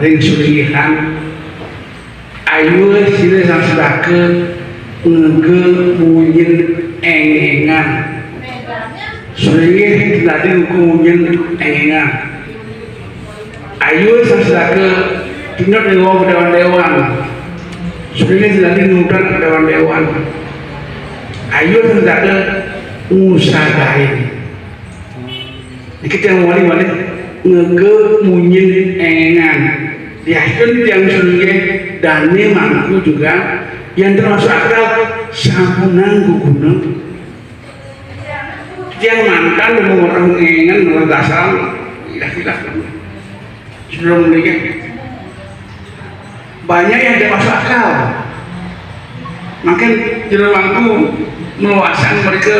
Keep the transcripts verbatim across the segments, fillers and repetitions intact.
Ring sulingihan, ayo sira sang sedaka ngege munyin engengan. Sulingih tadi ngege munyin engengan. Ayo sang sedaka tinut ring wong dewan-dewan. Sulingih tadi nuntun dewan-dewan. Ayo sang sedaka ngusadain. Niki tiang malih-malih ngege munyin engengan. Yadiastun tiang sulingih dane mangku juga, yang termasuk akal sampunang guguna. Tiang mantan dulu orang engengan, orang dasar, ilah-ilah. Sebelum menikah, banyak yang tidak masuk akal. Makin jero mangku meluasan mereka,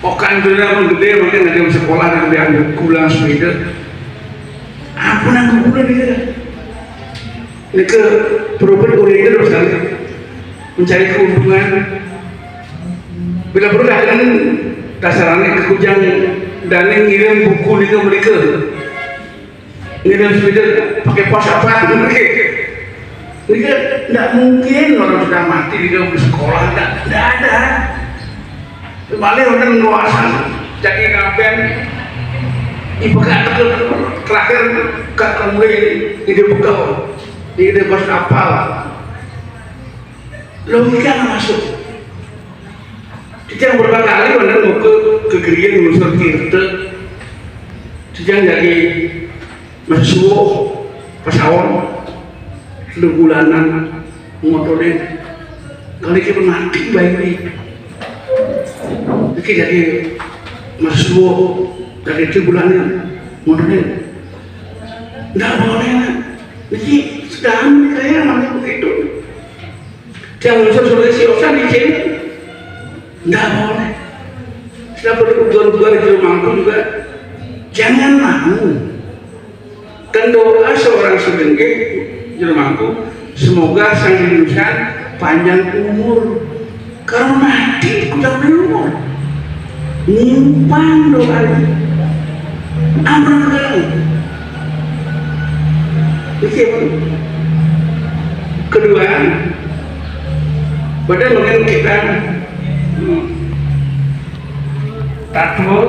pokan jero pun gede, makin ada yang sekolah dan dia buku langsung itu. Ampun, aku guna dia. Mereka berobat oleh itu terus kan, mencari keuntungan. Bila perlu kan, dasarnya kekujang dan ngirim buku itu mereka. Ngirim sepeda pakai pos apa? Nggih. Ini kan nggak mungkin orang sudah mati, dia mau sekolah, nggak, nggak ada. Malah orang luasan jadi ngaben. Ibu kata terakhir, kak mulai ini bekal, ini bos kapal. Logika nggak masuk. Titiang berapa kali wénten muka gegrian ngusur tirta. Titiang jagi mesuh pesawan, telu bulanan, motoré. Kali kita mati baik ini. Iki jagi mesuh, jagi telu bulanan, motoré. Ndak boleh, nak. Niki sedang kaya mana begitu. Jangan usah suruh si Osan di sini. Nggak boleh. Sudah berubah-ubah jero mangku juga. Jangan mau. Kan doa seorang sedenggeh jero mangku, semoga sang insan panjang umur. Kalau mati, kurang umur. Nyimpan doa ini. Ampun, iki, Bu. Kedua, pada mengenai kita, hmm, tatwa,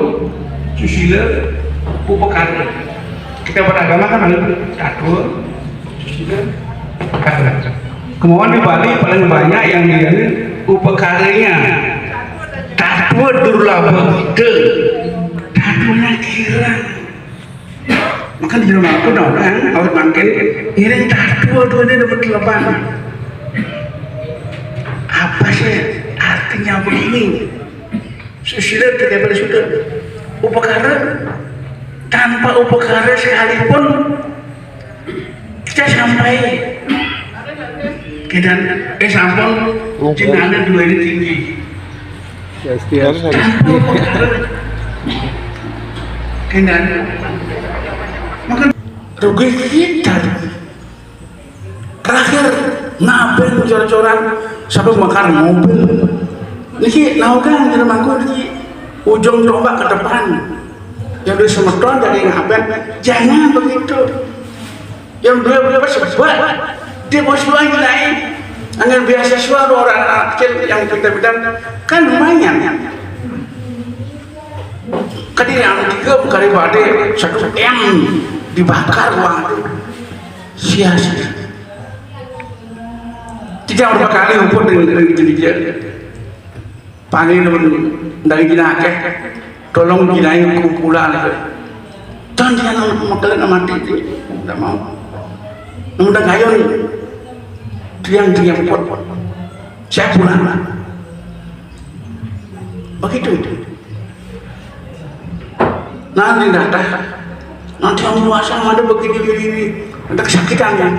susila, upakara. Kita beragama kan ada tatwa, susila, upakara. Kemauan di Bali paling banyak yang diani upakaranya. Tatwa durlaba kita. Tatwanya kirang. Maka di rumah aku orang awet makin ngiring tatwa tuh, dia dapat leban. Apa sih artinya begini? Susila tidak boleh sudah. Upakara, tanpa upakara sekalipun kita sampai. Kita, eh, sampun, cinta dua ini tinggi. Ya, setia. Tanpa upakara. Kita, maka rugi kita. Terakhir, ngaben cor-coran sampai makan mobil. Niki, naukang di rumahku niki, ujung tombak ke depan. Yang dari semeton dari ngaben, jangan begitu. Yang dua belas sebat, dia bos luar lain. Angin beasiswa orang anak kecil yang pintar-pintar, kan lumayan. Kan yang tiga kali badai, satu M dibakar uang itu. Sia-sia. Tiga berapa kali umput dengan, dengan gereja. Panggil teman dari Jinakeh, tolong jinai kumpulan itu. Dan dia nama kalian nama mati itu, tidak mau. Namun dah gayung, tiang-tiang pot. Saya pulang lah. Begitu itu. Nanti datang, nanti yang puasa ada begini-begini, ada kesakitan ya.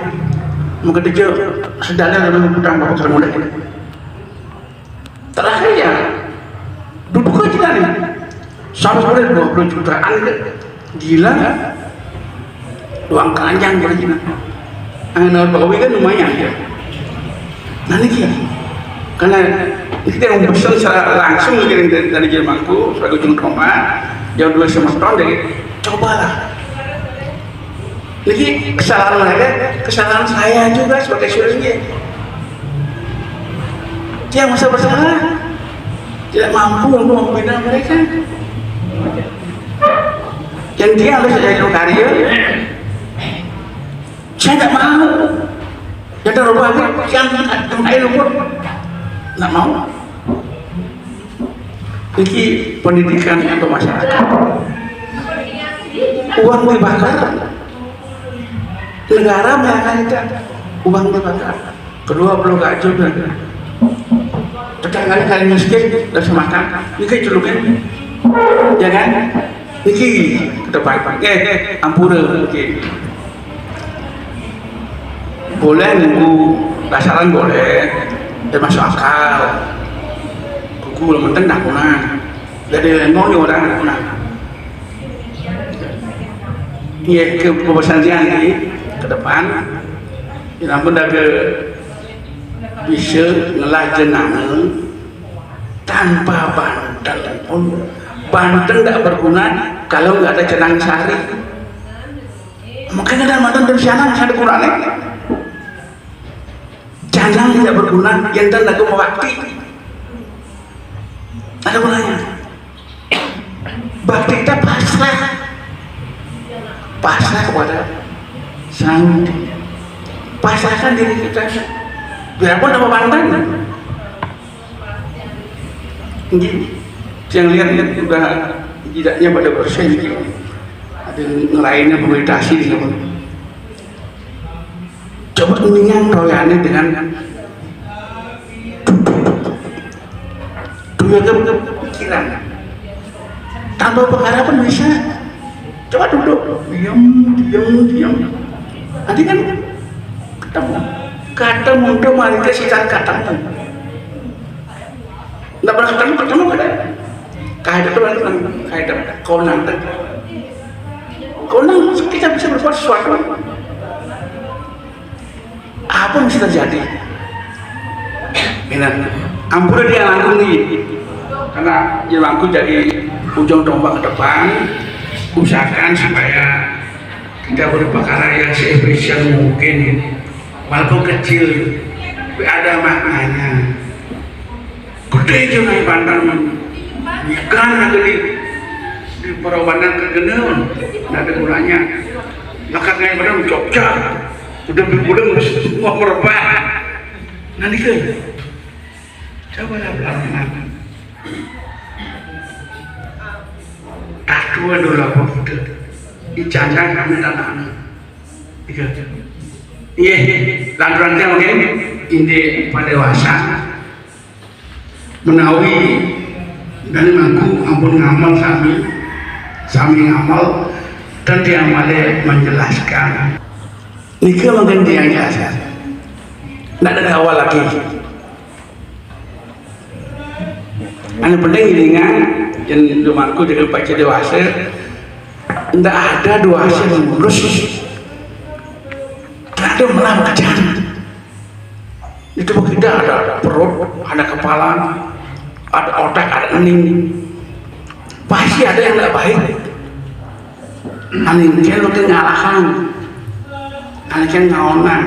Maka dia sedana dalam hutang bapak mulai. Terakhir ya, duduk aja kan. Sampai dua puluh jutaan ke. Gila. Uang keranjang kira-kira. Angin laut Bakawi kan lumayan ya. Nah, niki, karena kita yang pesan secara langsung kirim dari, dari Jermanku sebagai ujung tombak, yang dua semeton dari, cobalah. Jadi kesalahan mereka, kesalahan saya juga sebagai seniornya. Dia merasa bersalah, tidak mampu untuk membina mereka. Dan dia harus jadi karya. Saya tidak mau. Dia terubah, yang lain pun tidak mau. Ini pendidikan untuk masyarakat. Uang dibakar. Negara menyalahkan itu. Uang dibakar. Kedua, belum gak juga. Tetangga kali miskin, udah semakan. Ini kayak celukan. Ya kan? Niki ke depan. Eh, ampura, oke. Boleh nunggu pasaran, boleh. Ya, masuk akal. Kuku lo menten dah kunang. Jadi mau ni orang dah kunang. Ya, ke kebesaran ni ke depan. Ya, ampun dah ke bisa ngelah jenang tanpa bantal pun. Bantal tidak berguna kalau nggak ada jenang sari. Makanya ada bantal dari sana, ada gunanya. Jenang tidak berguna, yang lagu bakti. Ada gunanya. Bakti kita pasrah. Pasrah kepada Sang Pasrahkan diri kita. Biarpun apa bantal. Ini yang lihat ini udah tidaknya pada persen. Ada ngelainnya meditasi di sana. Coba mendingan royane dengan duduk pikiran. Tanpa pengharapan bisa. Coba duduk, diam, diam, diam. Nanti kan ketemu. Ketemu itu mari ke sitar ketemu. Nggak pernah ketemu, ketemu kan? Kayak itu kan, kayak itu. Kau nanti, kau nanti kita bisa berbuat sesuatu. Apa yang bisa terjadi? Ini, ampura dia langkung nih, karena dia langkung jadi ujung tombak ke depan. Usahakan supaya kita berpakara yang seefisien mungkin, walaupun kecil, tapi ada maknanya. Gede juga naik bantal, kan ada di di Perawanan kegeneuan, ada gunanya. Lekat naik bantal Jogja, udah berbulan semua berubah. Nah, itu coba lah belakang. Tatua dulu apa gitu. Dijangan kami tanah. Iya. Iya, lanturan dia mungkin ini pada dewasa menawi dan mangku ampun ngamal sami, sami ngamal dan dia malah menjelaskan. Nika mungkin dia jelaskan. Nggak ada awal lagi. Anu penting ingat, yang domanku jadi baca dewasa, ndak ada dewasa yang lulus, ndak ada malah macam. Itu kita ada perut, ada kepala, ada otak, ada ening. Pasti ada yang nggak baik. Anu kan mungkin ngalahan, anu kan ngaonan.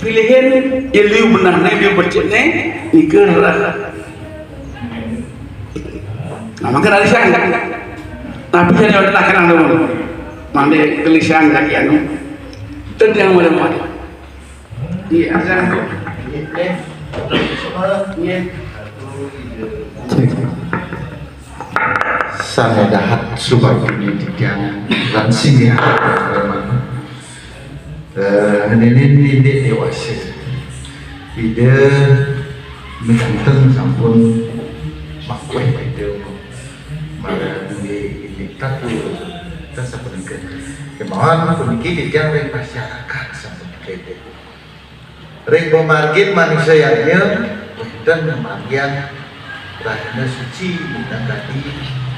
Pilihan ya liu benarnya, liu beciknya, nika lah. Nah, maka dari sana, tapi jadi orang tak kenal dulu. Mandi gelisah lagi anu. Itu yang boleh mandi. Iya, azan. Iya. Iya. Sangat dahat subagian yang lansing ya. Eh, nenek nenek dewasa. Ida meganten sampun makweh ida marang ini taku. Kita sampun ke kemauan puniki titiang ring masyarakat sampun kede. Ring pamargin manusia yang wénten pamargin rahina suci minangkadi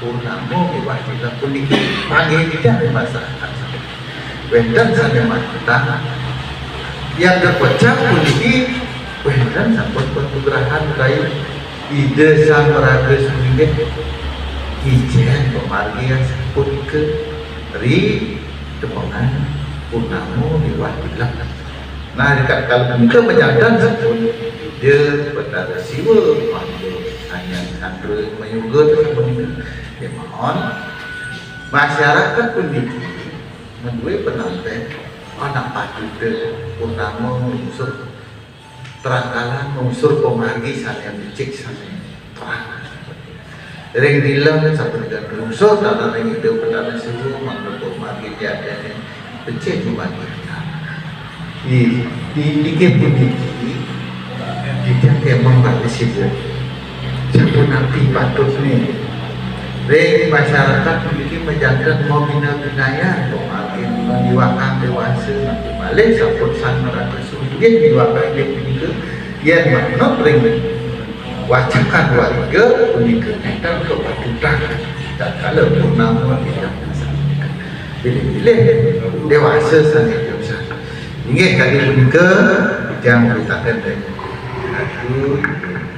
purnama miwah dina puniki panggih titiang ring masyarakat. Wénten sané makutang yang kepecah puniki wénten sampun penugrahan utawi Ida Sang Raga Suminggih ijén pamargin sapunika ri temongan Purnama miwah tilem. Nah, dikala punika majanten sampun Ida Betara Siwa, mangda sayan sandra mayoga sapunika. Kémaon, masyarakat puniki madué panampi anak patuta purnama nglungsur terangkalan nglungsur pamargi sané becik sané terang. Ring tilem sapunika nglungsur taler ring Ida Betara Siwa mangda pamargi jatiné becik dumadak. Di, di, inggih puniki, titiang kémaon bakti sida. Sapunapi patutné ring masyarakat puniki majanten mabina-binayan pamargin, diwakang déwasa, napi malih sampun sang ngrasa sungging diwakang inggih punika, yén manut ring wacakan warga punika nénten kapatutan tatkala purnama titiang. Bilih-bilih déwasa sané déwasa. Inggih kadi punika titiang pitaken ring Ratu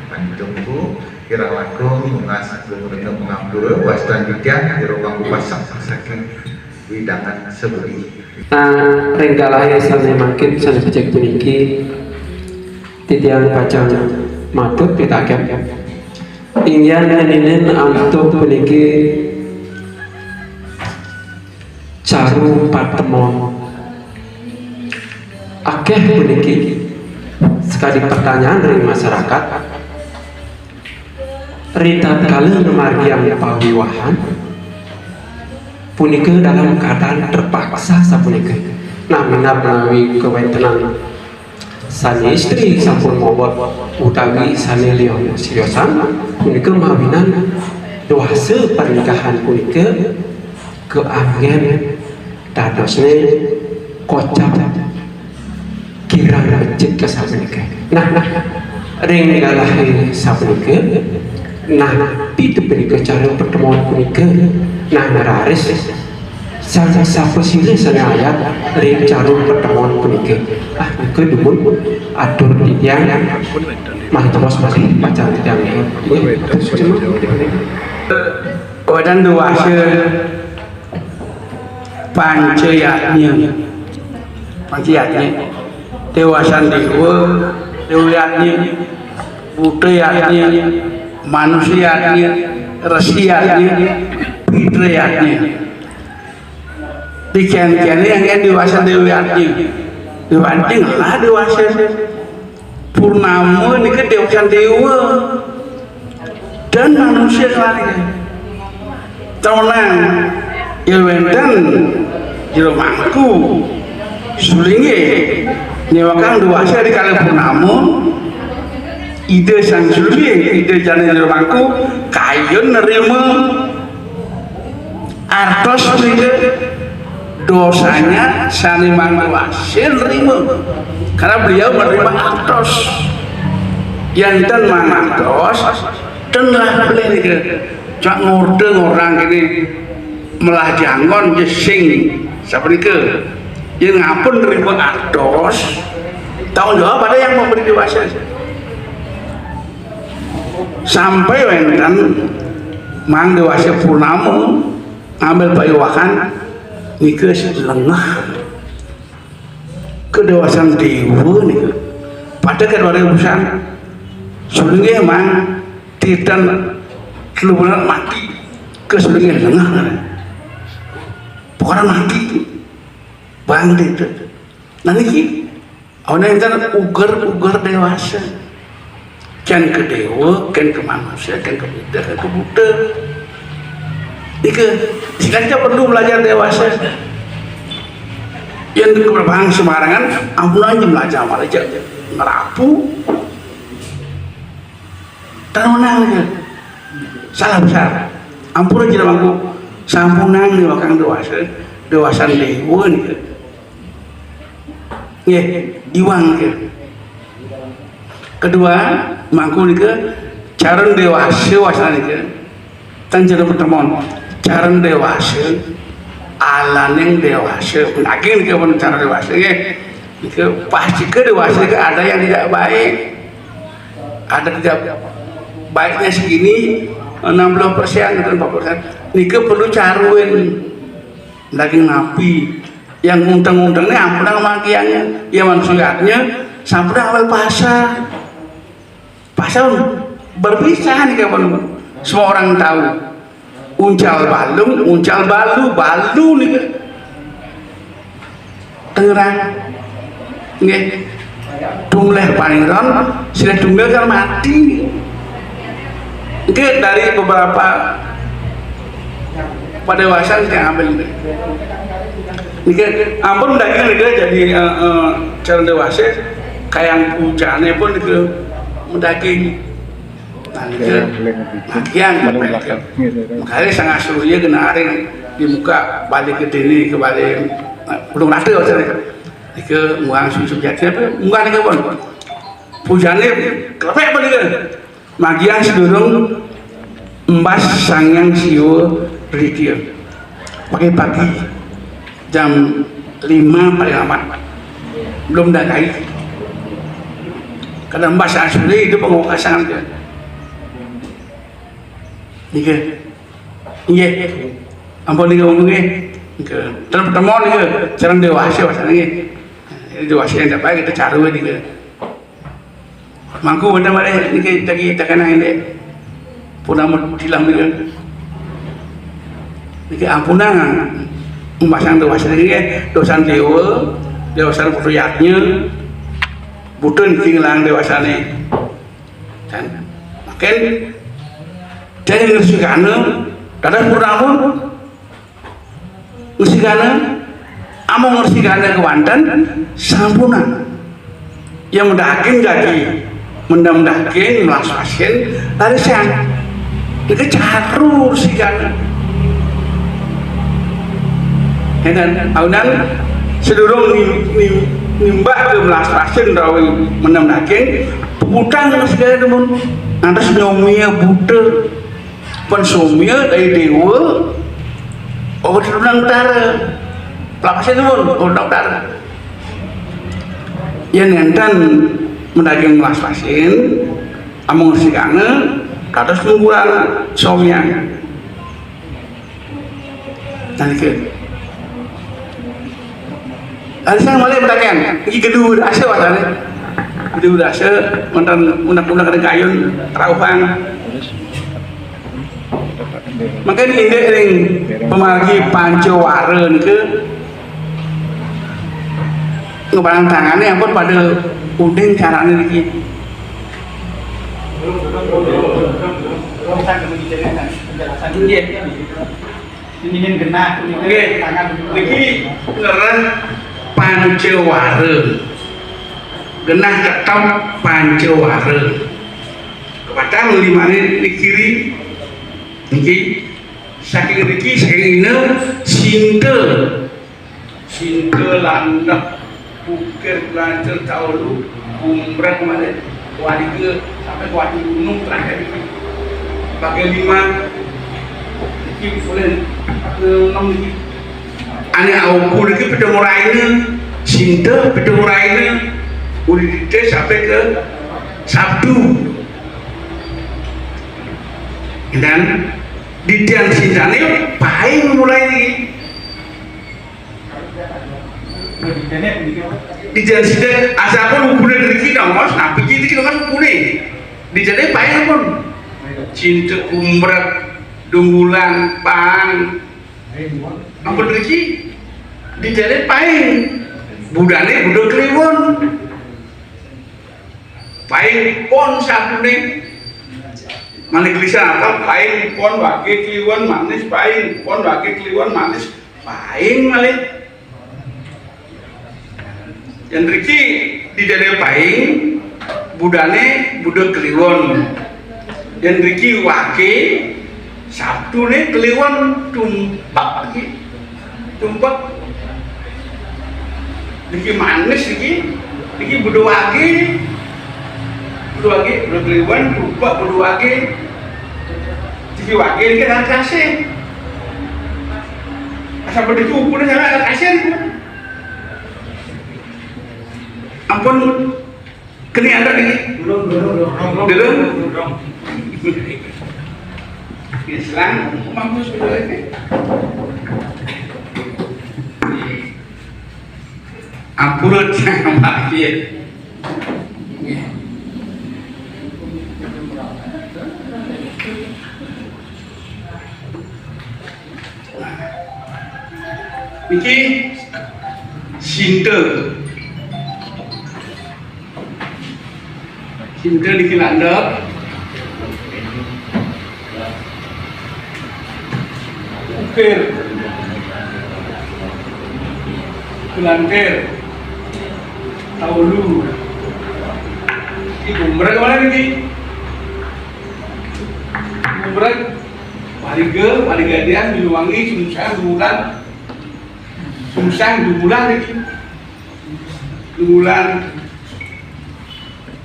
Panitungku kirang langkung nunas agung rena pangampura wastan titiang Jero Mangku Pasek saking wewidangan Sabudi. Nah, ring galahé sané mangkin sané becik puniki, titiang pacang matur pitaken. Inggian ngeninin antuk puniki caru patemon. Akéh puniki sakadi pertanyaan ring masyarakat. Ritatkala ngamargiang pawiwahan, punika dalam keadaan terpaksa sapunika. Nah, minab menawi kawéntenan sané istri sampun mobot utawi sané lios-liosan, punika mawinan dewasa pernikahan punika kaanggén dadosné kocap kirang becik ka sapunika. Nah, nah, ring galahé sapunika, nah, napi to punika cara patemon punika? Nah, ngraris sang sapa silih sané ayat ring cara patemon punika. Ah, nika dumun atur titiang mangertos malih pacang titiang. Nggih, atur suksma. Wadan dewasa panca yadnya. Panca yadnya. Dewasan dewa, dewa yadnya, buta yadnya, manusia yadnya, resi yadnya, pitra yadnya. Dikén-kéné yang kan dewasa dewa yadnya. Dewa yadnya lah dewasa. Purnama nika dewasan dewa dan manusia keluarga. Tonang, yén wénten Jero Mangku, sulinggih nyewakang dewasa di kala purnama, Ida Sang Sulinggih, Ida Jana Jero Mangku, kayun nerima artos nika dosanya sané mangda wasin nerima. Karena beliau menerima artos. Yén ten mangertos, ten lah boleh nika. Cak ngorda ngorang kene melah janggon jesing sapunika. Yén ngampun nerima artos, tanggung jawab ada yang memberi dewasa. Sampai wénten mang dewasa purnama ngambil pawiwahan nika lengah. Kedewasan dewa nika. Pada kedua urusan sulinggih mang titan keluburan mati ke sulinggih lengah. Pokoknya mati. Bang titan. Nah niki Ana enten uger-uger dewasa. Kén ka dewa, kén ka manusia, kén ka buta, kén ka buta. Nika, sekarang kita perlu belajar dewasa. Yang ke belakang sembarangan, ampun aja belajar malah aja ngerapu. Tanonang nika. Salah besar. Ampun aja mangku. Sampunang nih wakang dewasa, dewasan dewa nih. Nggih, iwang nika. Kedua, mangku nika cara dewasa wasana nika. Tan cara pertemuan. Cara dewasa, alaning dewasa. Lagi nika pun cara dewasa nggih. Nika pasti ke dewasa nika ada yang tidak baik. Ada tidak baiknya segini, enam puluh persen atau empat puluh persen. Nika perlu caruin daging napi. Yang unteng-unteng ini ampunang magiannya, yang maksudnya sampunang awal pasar. Pasar berpisah nih, kapan semua orang tahu. Uncal balung, uncal balu, balu nih. Tangerang. Nggih. Tumleh Pangeran, silih tunggal kan mati. Nggih, dari beberapa padewasan saya ambil. Nggih, ampun daging nggih jadi, eh, eh, calon dewasa, kayang pucane pun nggih mendaging. Nah, nggih. Bagian makanya sangat surya genah ring di muka balik ke dini ke balik, eh, ulung rata maksudnya. Nika muang susu jati apa? Muang nika pun. Pujane kelepek apa nika? Magian sedurung embas Sang Hyang Siwa Ridya. Pagi-pagi jam lima paling lambat. Belum dagai. Kadang embas asli itu pengokasan dia. Nika. Nggih. Ampun nika ngomong nggih. Nika. Terus pertemuan nika. Jarang dewasa bahasa nggih. Ini dewasa yang dapat kita caru nika. Mangku bener malih niki tagi tekena ini. Pun amun tilam niki. Niki ampunang umasang dewasa niki dosan dewa, dosan putu yatnya. Butuh niki ngelang dewasane. Dan makin dari ngersikana dadah purnamu. Ngresikana, amung ngresikana kewanten, sampunang. Yang mendaging daging, mendam daging, melas pasien, larisan. Itu caru ngresikana. Dan aunan sedurung ni, ni, nimbak ke melas pasien rawi mendam daging, peputang ngresikana demun. Nanti senyumnya buta. Pun sumia dari dewa, oh, di Lunang Utara. Pelapasnya nuwun, oh, Lunang Utara. Yang nenten mendaging melas pasin, amung sikana, kados tunggulan somyang. Nah, niki. Ada saya mulai berdagang, ini kedua rasa wasane. Kedua rasa, mantan unak-unak ada kayun, terauhan. Mungkin indik ring pemargi Pancawara nika ngebarang tangane ampun pada uding carane niki. Nggih. Niki ngereh Pancawara. Genah ketep Pancawara. Kepatang limane niki ri. Niki saking niki saking ina Sinta. Sinta landep bukir pelancer taulu gumbrek malih. Kualiga sampai kuali gunung terakhir niki. Bagian lima niki boleh enam niki. Ane auku niki pita muraina, Sinta pita muraina. Uli dite sampai ke Sabtu. Dan di tiang sintane paing mulai niki. Di tiang sintane asapun hubungan riki nongos napi iki nongos hubungan. Di jane paing pun. Cinta umrek dunggulan pang. Ampun riki di jane paing. Budane budo kliwon. Paing pon sabune. Malih gelisah apa? Paing pon wage kliwon manis, paing pon wage kliwon manis, paing malih. Yen riki di dene paing, budane budut kliwon. Yen riki wage, sabdune kliwon tumpek iki. Tumpek. Niki manis niki. Niki budu wage. Budu wage, budu kliwon, tumpek budu wage. Niki wage niki kan kasih. Asal begitu pun saya ada kasih. Ampun. Kene ada lagi? Belum, belum, belum. Belum? Islam mampu sebetulnya. Ampura tiang Mbah, nggih. Niki sinta. Sinta niki landep. Ukir. Gelantir. Taulu. Niki gumbreg mawon niki. Gumbreg. Pariga, pariga dian, Banyuwangi, Sungsang, Dungulan. Sungsang, Dungulan niki. Dungulan.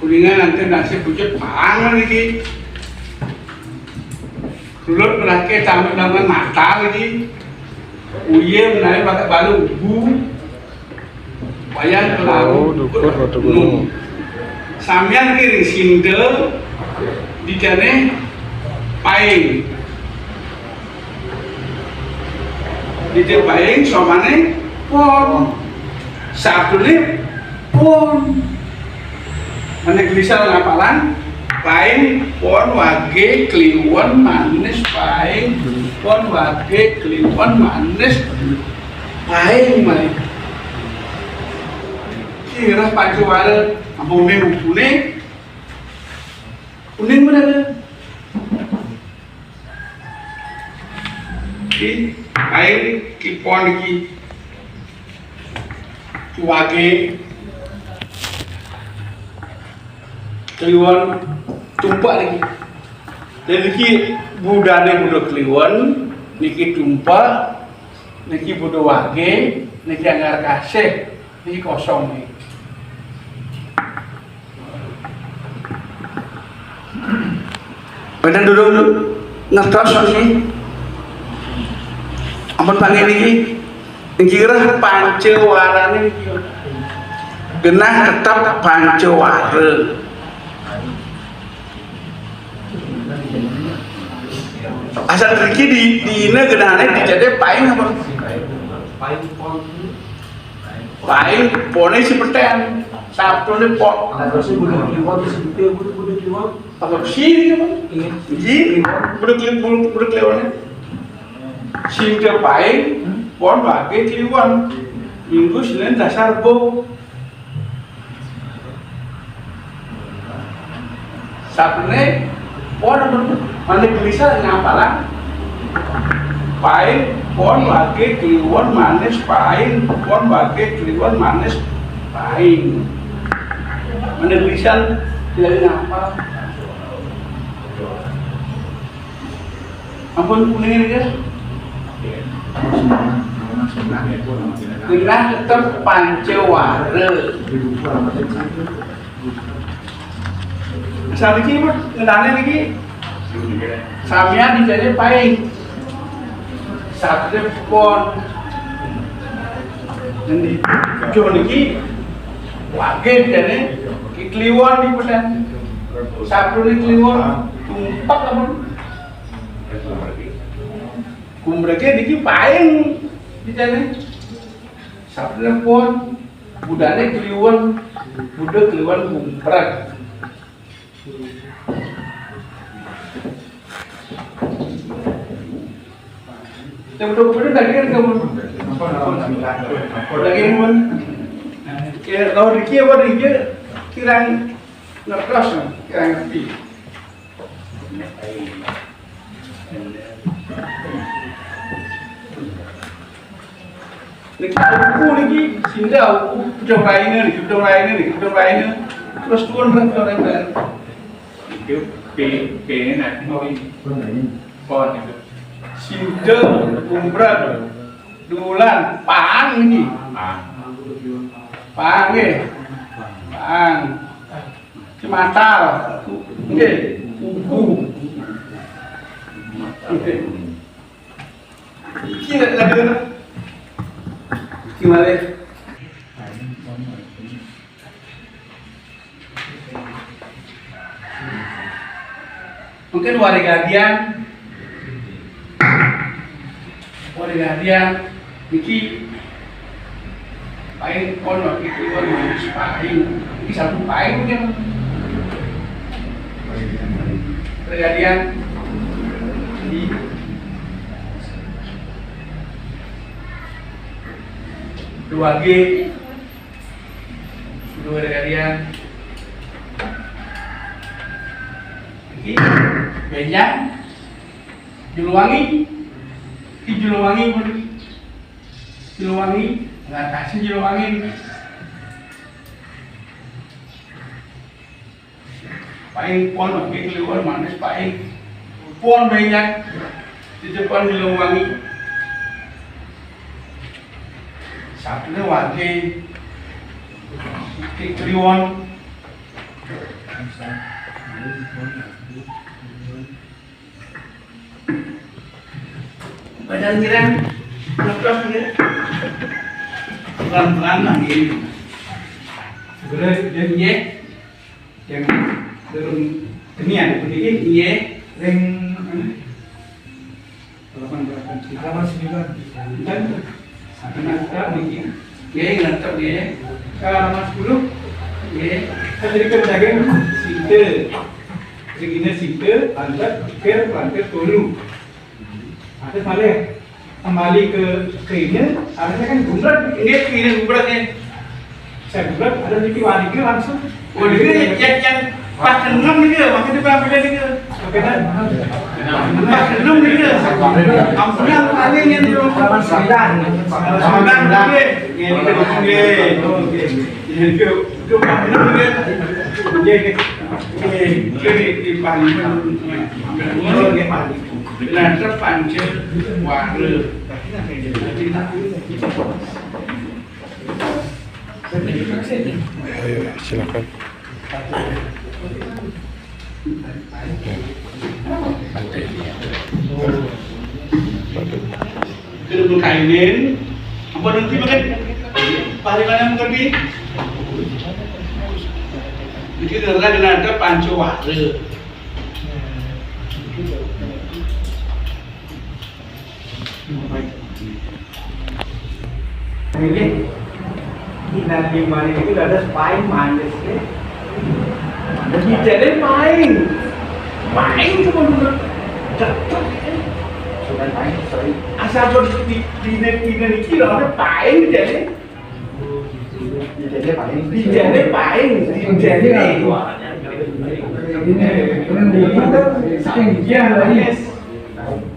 Kuningan nanti nasib pucuk pang niki. Sulut meraké tamu nangan mata niki. Uya menawi pakai balu ubu. Wayah kelau. Oh, dukur Batu Gunung. Samian niki ring sinta, dicané paing. Dicané paing, somané pon. Sabdané pon. Ané gelisah ngapalang, paing, pon, wagé, kliwon, manis, paing, pon, wagé, kliwon, manis, paing malih. Kireh pancawara, ampun ming ubuné, kuning bener. Ki, paing, ki pon iki. Ki wagé, kliwon, tumpek niki. Dadi niki budané buda kliwon, niki tumpek, niki buda wagé, niki anggar kasih, niki kosong niki. Wénten durung ngertos niki? Ampun panggih niki. Niki reh pancawarané niki. Genah tetep pancawara. Asal niki di, dina genahné dicadé paing apa? Paing, poné si petén. Sabdané pon. Harusnya budak kliwon, si gede, budak, budak kliwon. Apa sih ini, Bang? Iya. Ji, budak kliwon, budak, budak kliwon. Sinta paing, pon wagé kliwon. Minggu Senin dasar bo. Sabdané pon, mana gelisah ngapalang. Paing, pon, wagé, kliwon, manis, paing, pon, wagé, kliwon, manis, paing. Mana gelisah tidak ngapal. Ampun kuning ini, guys. Genah tetep pancawara. Saniki, Mas, ngenani niki. Samian dicari paing. Sabda pon. Ngendi? Jo niki. Wagé dicari. Ki kliwon di pedan. Sabda ni kliwon. Tumpak apa? Gumbrege niki paing dicari. Sabda pon. Budané kliwon. Buda kliwon gumbreg. Yang betul-betul daging kamu. Daging pun. Ya, kalau dikira apa dikira kirang ngertos, kirang ngerti. Niki uku niki sinda uku pedang raina niki, pedang raina niki, pedang raina. Terus tuan ring pedang raina. Itu P, P ini nanti mau ini. Pon itu. Sinda, gumbreg, dulan, pang niki. Pang. Pang nggih. Pang. Cimatal. Nggih, uku. Nggih. Iki lek lagi ngono. Iki malih. Mungkin warga Dian, warga Dian, iki Paing pon waktu itu kan manis paing. Ini satu paing kan. Kejadian di dua G, dua kejadian. Ini Benjang, Juluwangi, di Juluwangi, Juluwangi, ngatasi Juluwangi. Paing pon, oke, keluar manis paing. Pon banyak di depan Juluwangi. Satunya wage, Kliwon. Badan kira, lepas kira. Pelan-pelan lah, gini. Sebenarnya dia, dia yang turun kenian, begini, iya, ring, halaman berapa? Halaman sembilan. Dan, sampai nanti, begini. Iya, nanti, iya. Ke halaman sepuluh. Iya. Kan jadi kerja kan, sinte. Begini sinte, lanjut, pikir, lanjut, tolu. Ada malah kembali ke, ke ini, harusnya kan gumbrot. Iya, ini gumbrot ya. Saya gumbrot, ada di wali ke langsung. Oh, ini yang, yang pas enam ini, makanya dia ambil ini. Oke, kan? Pas enam ini. Ampunnya paling yang di rumah. Halaman sembilan. Halaman sembilan, oke. Ini, oke. Oke. Ini, oke. Oke, oke. Oke, oke. Oke, oke, oke, Pak Lima. Oke, Pak Lima. Nah, terus Pancasila. Ayo, silakan. Kudu kainin, ampun nanti makan. Pahliman yang mengerti. Jadi karena kena ada panco wara. Ini, ini nanti manis itu ada paing manis ya. Ada bicara paing. Paing cuma bener. Cocok. Sudah paing, sorry. Asal bos di, di, di, di, di, ada paing jadi. Dijene paling, dijene paling, dijene. Ini, ini buku kan saking dia lagi.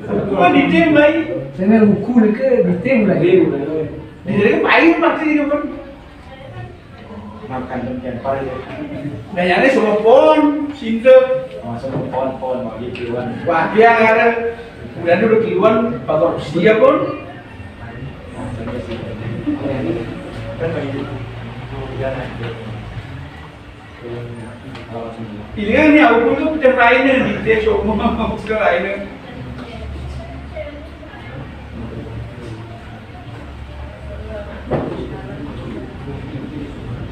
Bukan di tim lagi. Sene buku ni ke di tim lagi. Dijene paling pasti dia pun. Makan dan paling. Gayanya semua pon, sinde. Oh, semua pon, pon, mau gitu kan. Wah, dia ada. Udah dulu kiluan, bapak usia pun. Ini kan ya, aku tuh pecah lainnya di dia semua, pecah lainnya.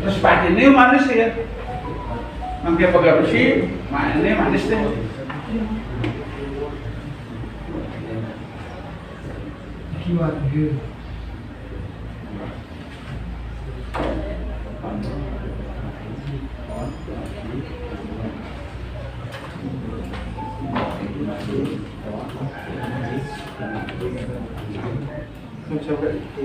Terus padi ini manis ya. Mangke pegarusi, ini manis deh. Kiwat gitu. Mencoba itu.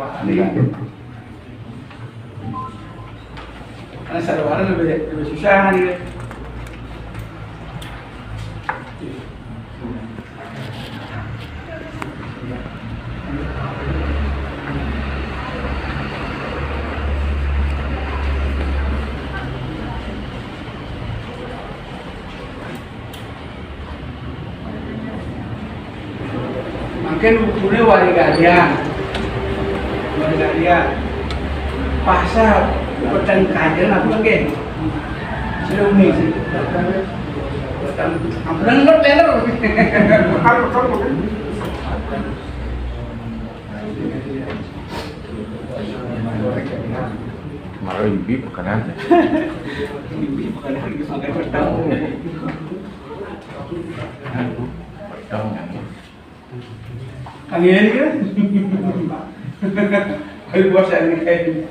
Jawa hari. Karena sandiwara lebih, lebih susah hari. Mangkin bukuné wali gadian. Wali gadian. Pasar peteng kajen apa nggih? Sudah uni sih. Peteng, ampun, nggak teler. Malah ibi makanan. Ibi makanan, makan peteng. Peteng. Kang Yeni kan? Ayo, bos, saya ini kayak ini.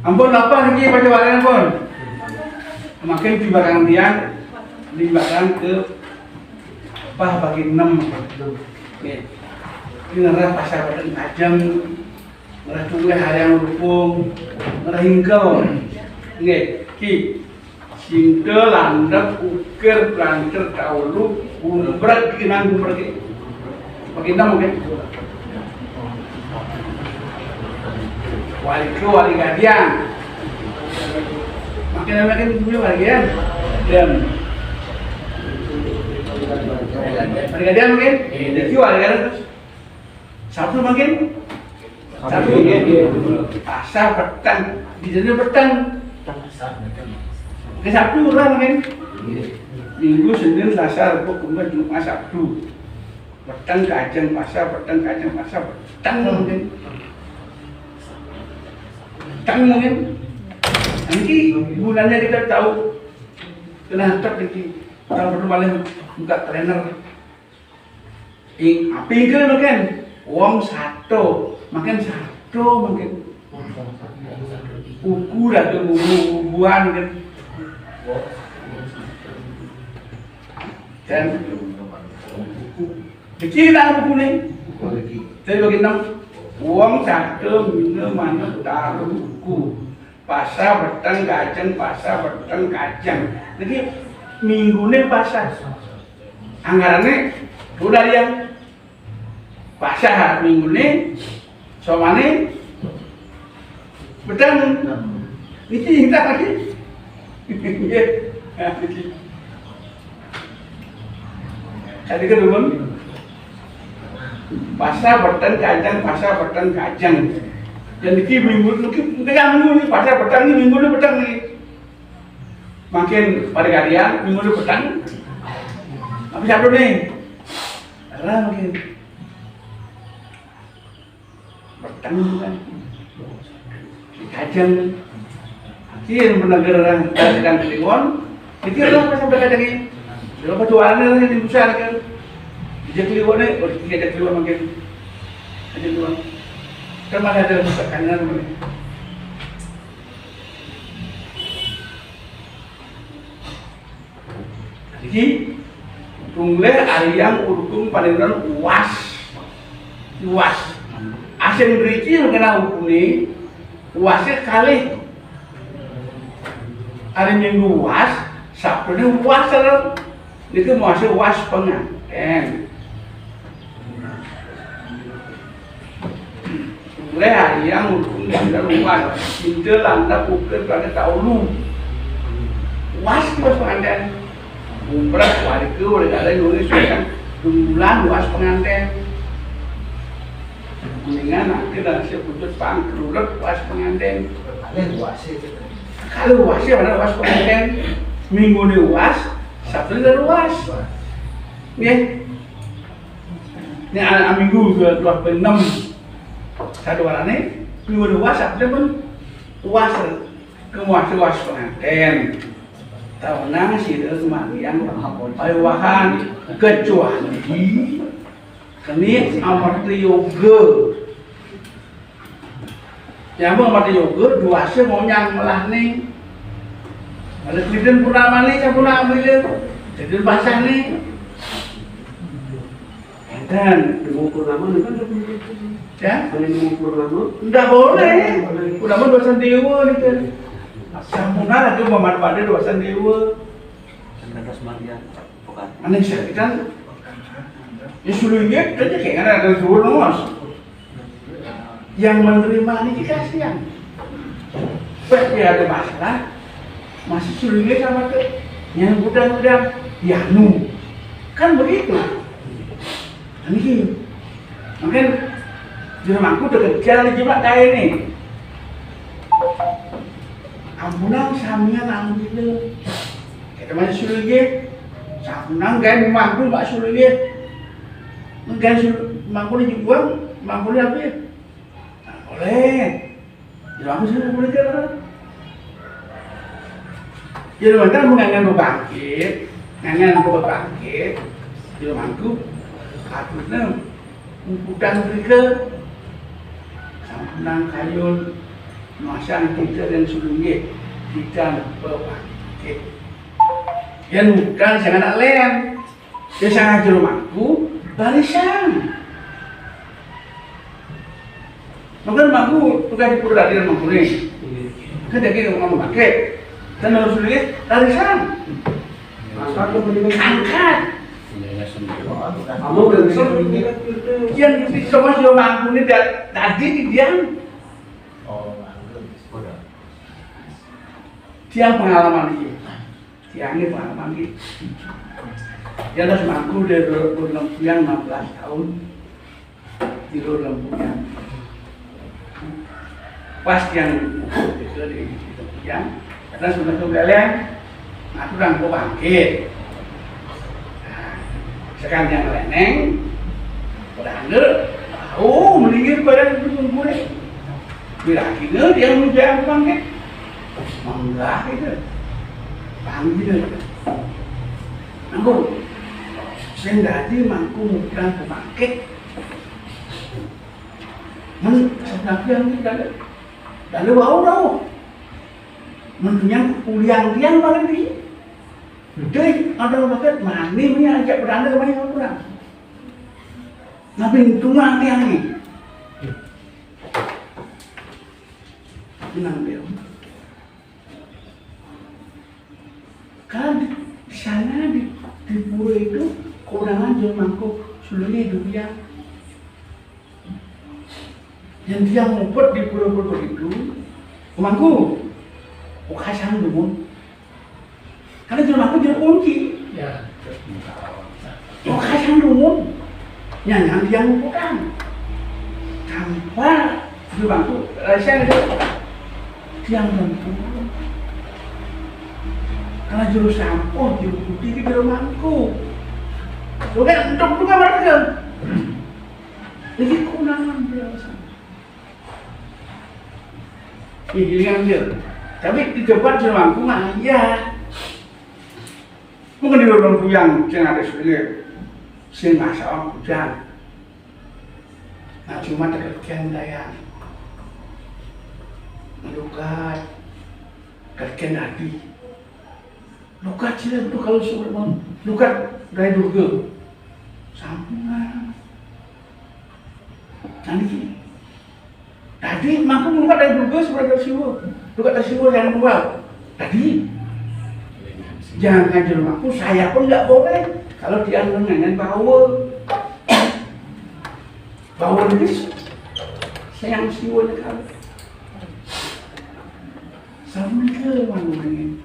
Ampun, apa niki baca barang, ampun? Mangkin di barang tiang, di barang ke apa bagi enam. Nggih. Ini ngerah pasar peteng kajen, ngerah tunggal hari yang lupung, ngerah hingkel. Nggih, ki. Cinta, landep, ukir, pelancer, taulu, gumbrek, dikenang gumbrek. Bagi enam mungkin. Wali Klo, wali gadian. Makin makin punya wali gadian. Dan wali gadian mungkin. Iki wali gadian terus. Sabtu mungkin. Sabtu. Sabtu. Pasar peteng. Di sini peteng. Oke, Sabtu ora mungkin. Minggu, Senin, Selasa, Rebo, Kemis, Jumat, Sabtu. Peteng kajen pasar, peteng kajen pasar, peteng mungkin. Peteng mungkin. Nanti gunanya kita tahu. Kena tetap nanti. Orang perlu paling buka trainer. Ing, apa itu mungkin? Wong sato, mungkin sato mungkin. Uku ratu bubu-bubuhan kan. Dan kecil lah buku nih. Jadi bagi enam, wong sato mina manuk taruh uku. Pasar peteng kajen, pasar peteng kajen. Niki minggune pasar. Anggarane udah yang pasar minggune, somane peteng. Niki kita lagi. Nggih. Tadi kan dulu. Pasar peteng kajen, pasar peteng kajen. Dan iki minggu niki, niki kan minggu niki, pasar peteng niki, minggu niki peteng niki. Mungkin pada kalian minggu niki peteng. Tapi satu nih. Ora mungkin. Peteng kan. Kajen. Iya, bener, dari Kliwon. Itu adalah sampai kadang ini. Kalau perjuangan ini besar kan. Dia Kliwon nih, oh, dia ada Kliwon makin. Ada Kliwon. Kan masih ada tekanan. Jadi, tunggal ari yang urung panenan uas. Uas. Asing riki mengenal hukune, uasnya kalih. Ari Minggu uas, Sabtune uas, lho. Niku masih uas penganten. Mulai hari yang urung dan rumah, cinta landa pukul pada taulu. Uas, uas penganten. Umrah warga, oleh ada nulis kan, bulan uas penganten. Mendingan nanti dan saya putus pangkelulet uas penganten. Kalian uas itu. Kalau uas ya, mana uas penganten? Minggu ini uas, Sabtu ini uas. Nggih. Ini anak minggu dua dua enam. Satu warane, minggu ini uas, Sabtu pun uas. Kemuas uas penganten. Taunang sira semariang pawahan, kecuali kene amarta yoga. Ya, mau amarta yoga, duase mau nyang melahne. Ada kejadian purnama nih, sampun ambil. Kejadian basah nih. Enten. Demo purnama nih kan udah punya itu. Ya? Ada demo purnama. Ndak boleh. Ndak boleh. Purnama dua sandewa nih kan. Sampun ada tuh, Muhammad pada dua sandewa. Tentang Rosmaria, bukan. Aneh sih kan. Ya, suruh ingat aja kayak ada suruh, Mas. Yang menerima ini dikasihan. Pas dia ada masalah, masih suruh ingat sama ke yang udah-udah, ya, nu. Kan begitu. Nah, niki. Mungkin jero mangku deket jalan iki, Pak, kae ne. Ampunang samian ambil. Kita masih suruh nggih. Sampunang gawe mangku, Pak, suruh nggih. Gawe suruh mangku ni dibuang, mangku ni apa ya? Nah, boleh. Jero aku sing mulih kene. Jero mangke mun ngangen pepangkit, ngangen pepangkit, jero mangku aturne mputan mrike. Sampunang kayun masang kita dan sulunge kita pepangkit. Yen udan sing anak len. Ya, sangat jero mangku, barisan. Mungkin mangku tukang dipur tadi mangku nih. Kan jadi ngomong pakai. Dan harus lihat barisan. Angkat tuh, mendingan angkat. Kamu udah bisa. Yang bisa mas jero mangku nih da-, tadi di dia. Oh, mangku. Dia pengalaman ini. Tiang ini pengalaman ini. Dia harus mangku dari dua puluh enam, tiang enam belas tahun. Tidur lempunya. Pas tiang itu di, di tiang, karena sudah tuh beleng, aku kan gua bangkit. Nah, sekarang yang leneng, udah ande, tahu mendingin pada dukung gue. Kira-kira dia mau jalan bangkit. Mangga gitu. Panggil. Nanggung. Sing dadi mangku mudan pemangkit. Men, senapi yang ini dale. Dale wau tau. Men, yang kuliah tiang paling di. Dek, ada banget mani, mani ajak beranda, mani orang. Tapi untung mani yang ini. Tenang, Bel. Kan di, di sana di, di pura itu konangan jero mangku sulunge dunya. Yang dia ngumpet di pura-pura itu, mangku, oh, kasang dumun. Karena jero mangku jero kunci. Ya. Oh, kasang dumun. Nyanyang dia ngumputan. Tanpa jero mangku, rahasia itu. Tiang mangku. Karena jero sampo, jero putih di jero mangku. Lo kan untuk buka mereka. Ini kunangan berasa. Ih, ini kan dia. Tapi di depan jero mangku ngayah. Mungkin di lorong buyang sing ada sini, sing masak bujang. Nah, cuma dekat dayang. Lukat, dekat hati. Lukat sih itu kalau suruh, lukat dari durga. Sampun lah. Nah, niki. Tadi mangku lukat dari durga sebelah dari siwa. Lukat dari siwa jangan keluar. Tadi jangan ngajar mangku, saya pun nggak boleh kalau dianggap nganyan bawa. Bawa ini sayang siwa kalau. Sama ke mana ini.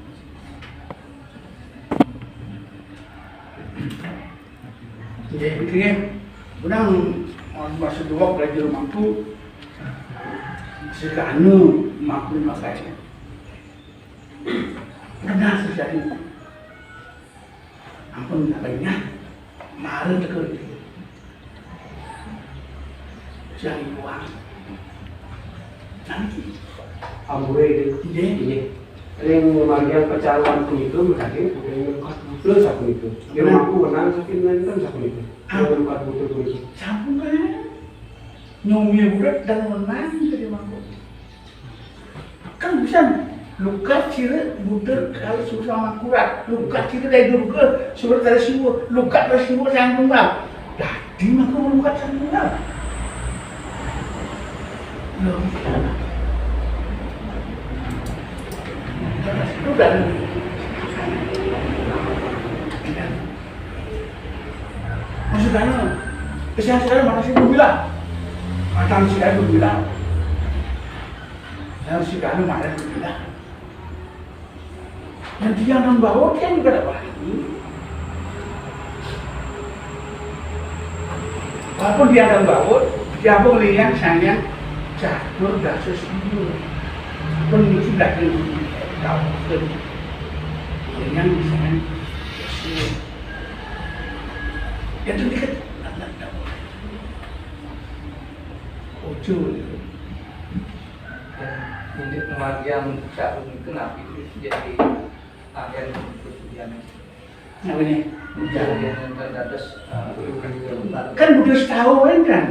Nggih, nggih. Benang, maksud dua belajar mampu, seganu mampu makanya. Pernah terjadi. Ampun, katanya, kemarin tegur itu. Cari uang. Nanti. Ambure itu. Nggih. Nggih. Ring margian pecahan punika, mekaten, ring lukat buta sapunika. Ring mangku wenang saking nenten sapunika. Ah. Ring lukat buta punika. Sampun, kan? Nyumi budak dan wenang tadi mangku. Kan bisa lukat ciri buta kalau susah mangkurat. Lukat ciri dari durga, surat dari siwa. Lukat dari siwa sayang tunggal. Dadi mangku lukat sayang tunggal. Loh. Udah. Maksudnya, kesian saya mana sih bilang? Macam si itu bilang. Yang si kanu mana bilang? Yang dia nang bawa dia juga ada lagi. Walaupun dia nang bawa, dia pun lihat saya catur dasa sendiri. Pun itu daging tahu. Yang misalnya ya itu dikit. Ojo. Ini kemarin cak itu nabi itu jadi agen itu dia. Apa ini? Jadi yang terdados, eh, kan udah setahun kan.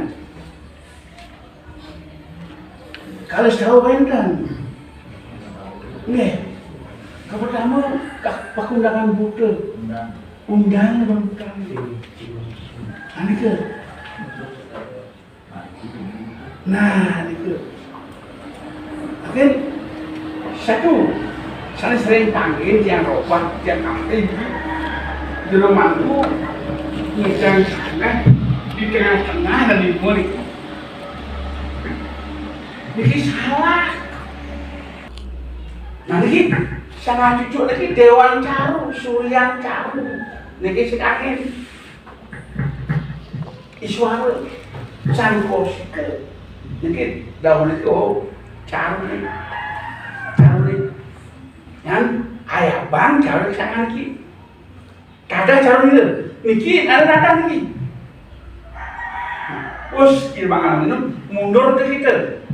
Kalau setahu enten. Nggih. Pertama, ka-, pakundangan buta. Undang dan buta. Nah, niku. Nah, niku. Mungkin satu, saya sering panggil tiang ropat, tiang kafe, jero mangku, ngejang sana, di tengah-tengah dan di mulut. Niki salah. Nah, niki salah cucuk niki Dewan Caru, Suryan Caru. Niki sing angin. Iswara Cangkosika. Niki dawuh niki, oh, Caru niki. Caru niki. Yan ayah bang Caru sangan niki. Dadah Caru niki. Niki ada dadah niki. Wes, iki mangan minum, mundur ke kita.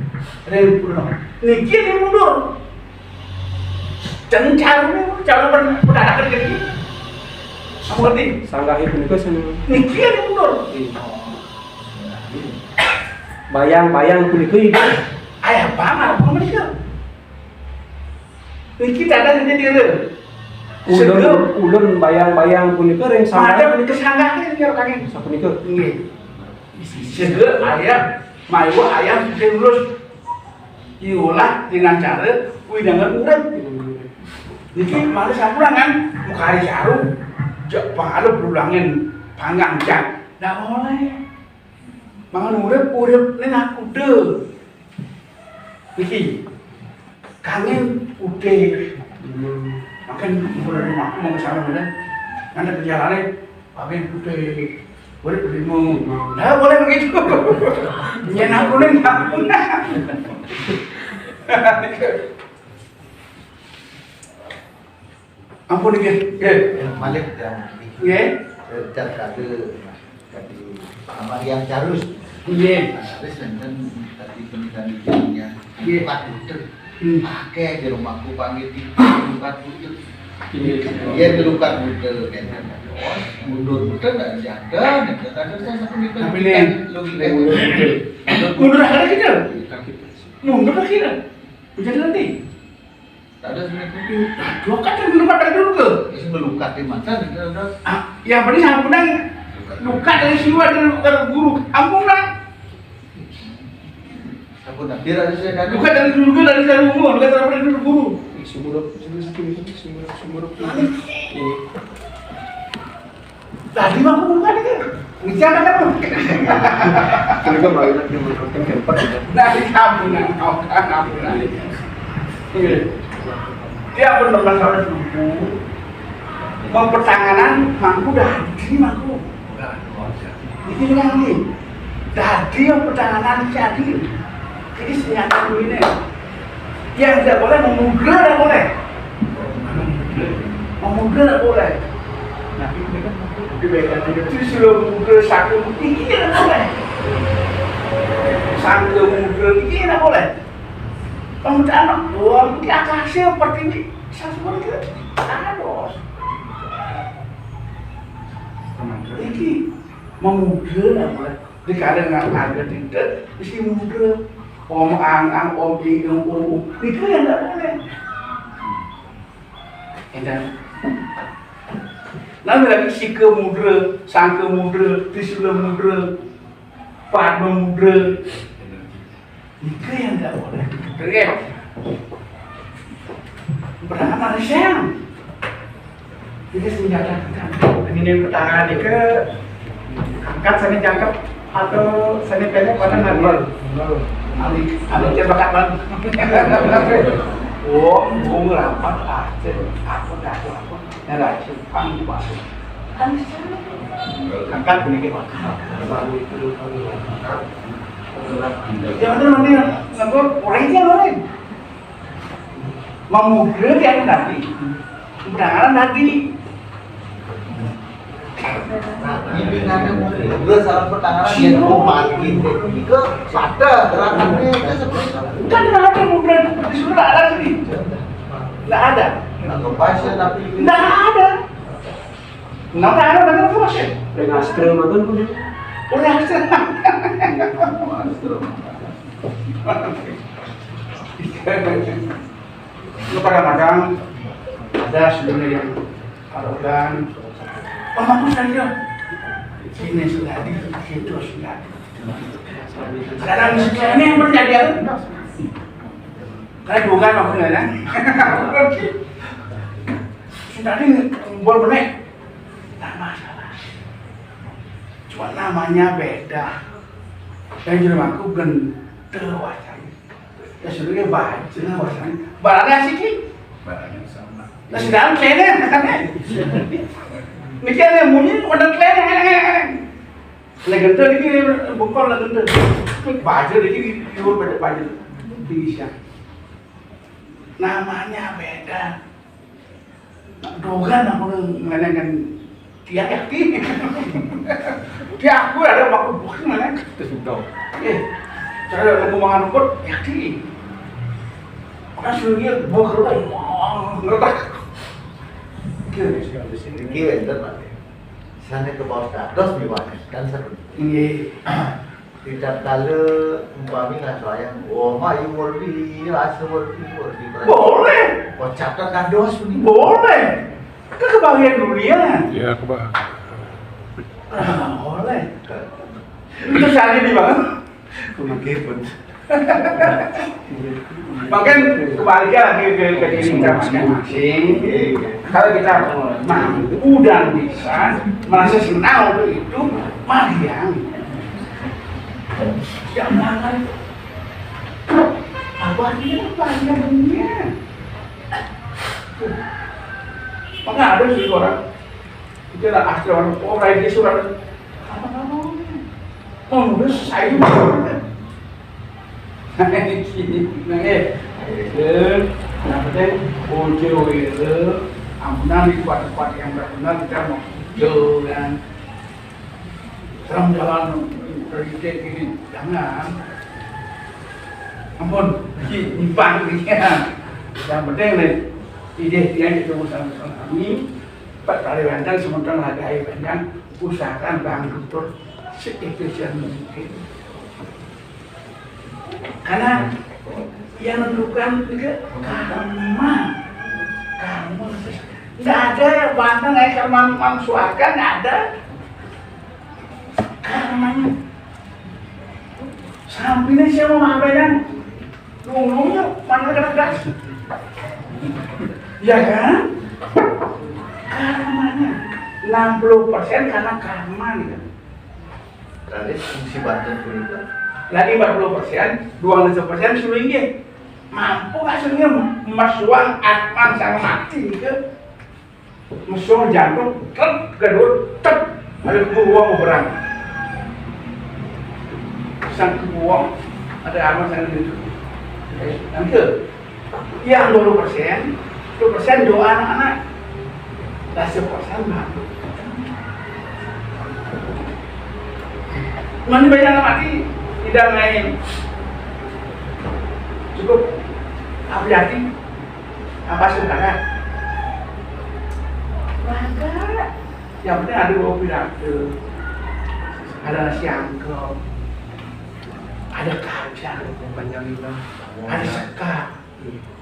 Rel pulang. Niki ini mundur. Jangan Caru niki, Caru pen-, pendadak ke niki. Apa ngerti? Sanggahe punika sing niki ini mundur. Bayang-bayang punika. Ayah bang, apa menika? Niki dadah niki dira. Ulun, ulun bayang-bayang punika ring sanggah. Madep niki sanggah niki kira kangge. Sapunika. Nggih. Sida ayam, mayu ayam sing lurus. Diolah dengan cara wewidangan urip. Niki malih sampun kan mukari Caru. Jek pangaluh brulangin panggang jak. Ndak boleh. Mangan urip, urip ning nakuda. Niki. Kangin putih. Makan mulai rumah mau ke sana mana? Nanti perjalanan kangin putih. Boleh beli mau. Nah, boleh begitu. Nyen aku ning. Ampun nggih. Nggih. Ya, malih yang nggih. Cat kade tadi sama yang carus. Nggih. Nah, terus enten tadi pendidikan ibunya. Nggih. Pak Dokter. Akeh di rumahku panggil di lukat bujur. Iya, di lukat bujur, kan. Mundur bujur ndak jaga, ndak jaga, terus aku minta. Tapi nih, logika mundur bujur. Mundur aja kita. Mundur aja kita. Bisa nanti. Tak ada sebenarnya. Dua kata melukat dari dulu ke? Terus melukat di mata, ada. Ah, yang penting ampunan. Luka dari siwa, dari, dari guru. Ampunan. Aku nanti ada saya dari. Bukan dari dulu, dari, dari umur, bukan dari dulu guru. Sumur, sumur, sumur, sumur, sumur. Tadi mah aku bukan itu. Bicara kan? Itu kan banyak yang menurutkan tempat gitu. Dari kamu, nah, kau kan kamu, nah. Iya. Dia pun pernah salah dulu. Mau pertanganan, mangku dah, di mangku. Ini nanti. Tadi yang pertanganan jadi. Ini senjata ini. Yang tidak boleh memugel, tidak boleh. Memugel tidak boleh. Nah, itu beda. Itu suruh memugel satu, ini tidak boleh. Satu memugel, ini tidak boleh. Pembukaan, wah, ini akasnya seperti ini. Saya seperti itu. Aduh. Ini memugel tidak boleh. Di kadang nggak ada tidak, mesti muda. Om ang ang, om ing ing, om um. Itu yang nggak boleh. Edan. Nah, lagi sika mudra, sangka mudra, trisula mudra, padma mudra. Itu yang nggak boleh. Terus. Berapa manusia? Ini senjata kita. Ini yang pertama nih ke angkat sana jangkep atau sana pendek mana nanti? Anu, anu dia bakat banget. Oh, bunga rapat aja. Aku dah aku. Ya lah, Jepang di bawah. Kan angkat ini ke mana? Ya udah nanti nganggur orang aja orang. Mamudra dia nanti. Penanganan nanti. Nah, ini nanti mamudra salah pertanganan ya, itu mati. Ini ke pada gerakannya itu seperti itu. Kan ada mamudra di surah ada sini. Nggak ada. Nggak kebaca tapi. Nggak ada. Nggak ada, nggak ada apa sih? Dengan astra mantan pun. Udah astra. Astra. Itu kadang-kadang ada sebenarnya yang arogan. Oh, aku saja. Sini sudah di, situ sudah di. Sekarang misalnya ini yang terjadi apa? Kayak bukan aku nggak ada. Sudah di, buat benek. Tak masalah. Cuma namanya beda. Yang jadi aku genta wacana. Ya sudah, ya baca wacana. Barangnya sih ki. Barangnya sama. Nah, sedang kene. Niki ada munyi, udah kene. Lah genta niki bengkol lah genta. Baca niki di luar pada baca. Bisa. Namanya beda. Dogan aku ngelengan dia ya. Dia aku ada waktu bukan mana. Terus dong. Eh, cara aku mau nganukut ya. Orang suruh dia bukan ngerti. Iki wénten, Pak. Sana ke Pak Ustaz, dos miwani kan seru. Nggih. Tidak kala umpami ngasuh ayam, oh, mayu werdi, rasa werdi, werdi. Boleh. Kocap kan dos ini. Boleh. Ke kebahagiaan dunia. Ya, kebahagiaan. Ah, boleh. Itu sehari di mana? Oke, pun. Mungkin kembali lagi ke, ke diri kita masing-masing. Kalau kita mampu dan bisa merasa senang untuk itu, mari yang jangan apa dia apa dia dunia. Maka ada sih orang kita lah asli orang orang dia surat apa namanya? Mau nulis saya juga. Nah, eh, eh, yang penting bojo itu ampunan di tempat-tempat yang benar-benar kita mau bojo kan. Serem jalan dari gini, jangan. Ampun, iki nyimpang iki. Yang penting nih, ide dia itu sama-sama kami. Pak Tari Panjang, sementara lagi hari panjang, usahakan bangkrut terus seefisien mungkin. Karena yang menentukan juga karma. Karma. Nggak ada yang banteng kayak karma manusia, kan nggak ada. Karmanya. Sampinnya siapa mau ngapain? Nunggunya mana kena gas. Ya kan? Karmanya. Enam puluh persen karena karma nih. Tadi fungsi batin punika. Lagi empat puluh persen, dua puluh persen suruh inggih. Mampu gak suruh inggih masuang atman sang mati ke? Masuang jantung, trep, gaduh, trep. Ada kubu uang berang. Sang kubu uang, ada arman sang itu. Nanti, yang dua puluh persen, dua puluh persen doa anak-anak. Lah, sepersen mah. Mana banyak mati, tidak main. Cukup hati-hati. Apa sih, Kakak? Mangga. Yang penting ada bau pidato. Ada nasi angkep. Ada kacang. Panjang lidah. Ada sekar.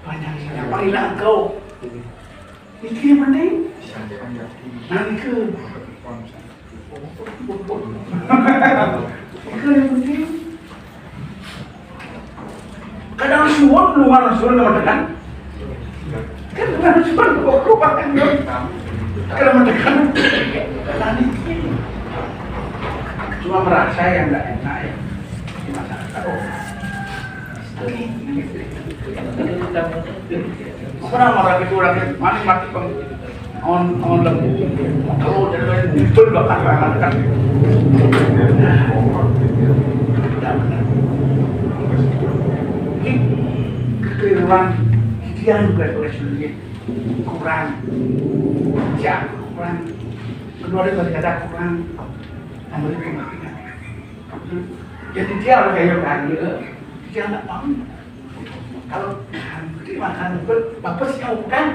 Panjang lidah. Panjang lidah engkau. Iki yang penting. Nah, itu. Itu yang penting. Kadang suwon, luar suwon sama tekan. Kan luar suwon, kok lupa kan, Bro? Kalau mendekat, kadang dikit. Cuma merasa yang nggak enak ya di masyarakat. Oh. Apa nama orang itu, orang itu? Mati, mati, Bang. On, on lembu. Kalau dari lain, bel bakar, bakar, kan. Tidak benar. Ini kekeliruan. Dia juga oleh sendiri. Kurang. Siapa kurang? Kedua, dia tadi kata kurang. Memberi pengertian. Jadi dia harus kayak tadi, eh, dia nggak tahu. Kalau nanti makan itu, bapak sih bukan.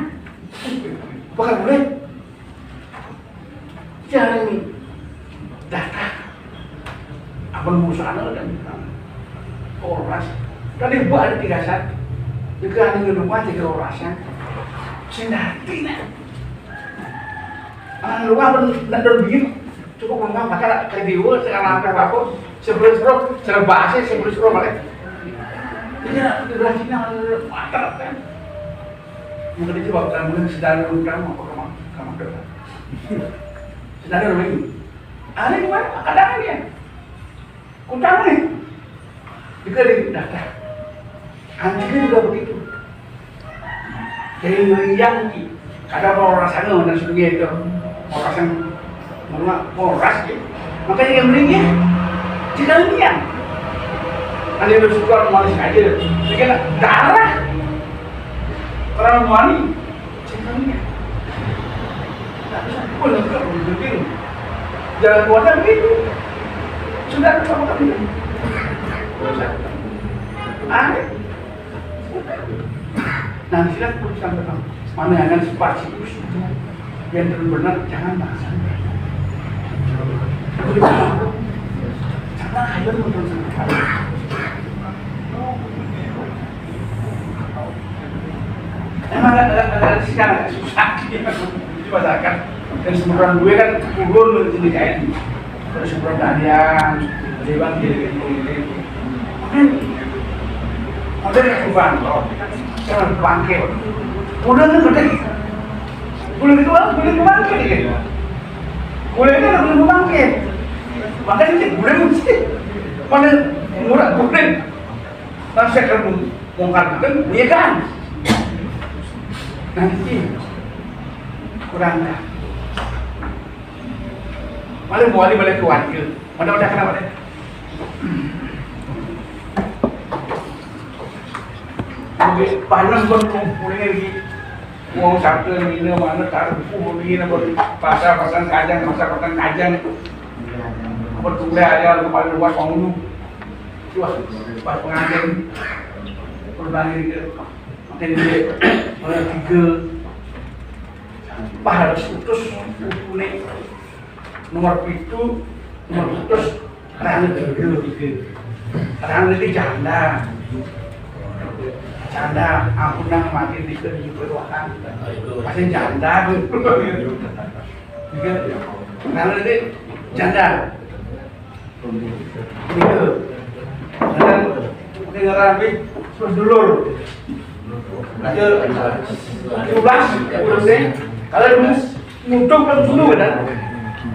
Bukan boleh. Jangan ini. Data. Apa mau sana dan horas. Kan ibu ada tiga saat. Juga ada di rumah tiga horasnya. Sendati, nah. Anak luar pun ndak ada biru. Cukup ngomong, maka kayak diwa, sekarang apa, apa, sebelum seru, serba sih, sebelum seru, malah. Jadi, di belah Cina, mater, kan. Mungkin itu waktu kamu sedang ngundang, apa, kamu, kamu dengar. Sedang ngundang. Aneh, gimana? Kadang dia. Kutang nih. Juga di daftar. Anjingnya juga begitu. Jadi, yang kadang mau rasanya, mana sungai itu. Mau rasanya, mau, mau ras gitu. Makanya yang belinya, jika yang ada yang suka manis aja. Dia kena darah. Terlalu manis. Cintanya. Nggak bisa. Pun nggak bisa. Jalan keluarnya begitu. Sudah, apa kami? Aneh. Nah, silakan putuskan tentang mana yang spasius itu yang benar, jangan bahas. Karena ayo menurut saya. Emang ada, ada, ada sekarang susah. Jadi masyarakat dan sebenarnya gue kan turun di sini kayak ini. Terus sebenarnya ada yang dewan gitu, gitu, gitu. Kan ada yang bukan, oh, kan bangke. Udah kan gede. Boleh itu, boleh bangke gitu. Boleh kan boleh bangke. Makanya sih boleh mesti pada murah boleh. Nah, saya kan bongkar kan, iya kan? Nanti kurang dah. Paling mau balik keluarga. Mana udah kenapa deh? Lebih panas pun kumpulnya lagi. Wong satu yang ini mana taruh buku ini, apa, pasar, pasar kajang, pasar, pasar kajang. Apa tuh, ada yang paling luas penghulu. Wah, pas pengantin. Kurang ini ke, makin gede, nomor tiga. Wah, harus utus, ini nomor pitu, nomor utus, orang tiga. Orang ini janda. Janda, ampun, nang mati di ke, di ke, wah, kan. Pasti janda. Tiga. Orang ini janda. Itu. Dan ini ngerami sedulur. Aja tujuh belas, udah deh. Kalau dulu nguduk kan dulu kan.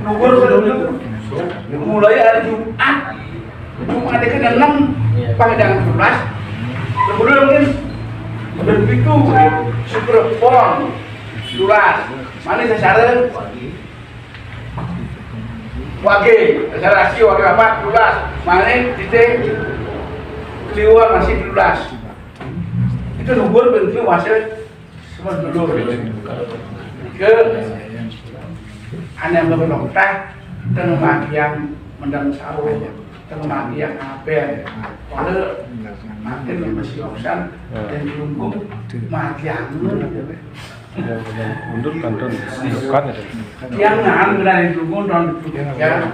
Nugur kan dulu. Mulai hari Jumat. Jumat itu kan enam, panggilan tujuh belas. Kemudian mungkin dan itu syukur pon tujuh belas. Mana secara Wage, dasar asli wage apa? Tujuh belas. Mane titik kliwon masih tujuh belas. Itu luhur bentuk masih semua dulu. Ke aneh belum tah tengah magian mendang sahur, tengah magian apa? Kalau makin masih urusan dan diungkung magian. Mundur kantor bukan itu. Yang nahan berani dukung tahun ya.